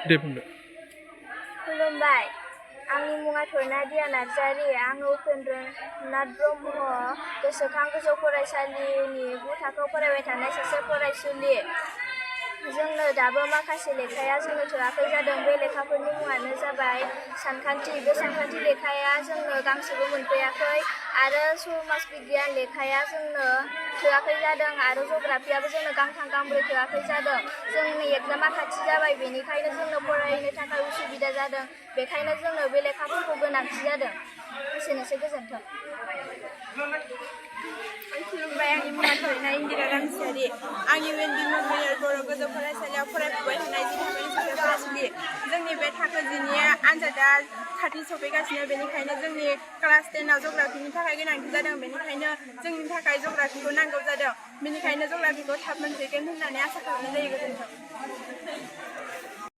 दे बुंदो। खुलुमबाय, आंनि मुङा थरनादिया नार्जारि। आङो उपेन्द्रनाथ ब्रह्म गोसोखां गोजौ फरायसालिनि 9 थाखोआव फरायबाय थानाय सासे फरायसुलि। जोंनो दाबो माखासे लेखाया जोंनो थोआखै जादों। बे लेखाफोरनि मुङानो जाबाय सानखान्थि। बे सानखान्थि लेखाया जोंनो गांसेबो मोनफैयाखै आरो समाज बिगियान लेखाया जोंनो थोआखै जादों आरो जग्राफियाबो जोंनो गांथाम गांब्रै थोआखै जादों। जोंनि एग्जामा खाथि जाबाय, बेनिखायनो जोंनो फरायनो थाखाय उसुबिदा जादों। बेखायनो जोंनो बे लेखाफोरखौ गोनांथि जादों। एसेनोसै, गोजोन्थों। खुलुमबाय, आंनि मुङा थरिना इन्दिरा रामसियारि। आं इउएन मेम'रियेल बर' गोजौ फरायसालियाव फरायफुबाय थानाय 10 थाखोनि सासे फरायसुलि। जोंनि बे थाखो 10नि आनजादा खाथि सफैगासिनो, बेनिखायनो जोंनि क्लास 10आव जग्राफिनि थाखाय गोनांथि जादों। बेनिखायनो जोंनि थाखाय जग्राफिखौ नांगौ जादों। बेनिखायनो जग्राफिखौ थाब मोनफैगोन होननानै आसा खालामनाय जायो। गोजोन्थों।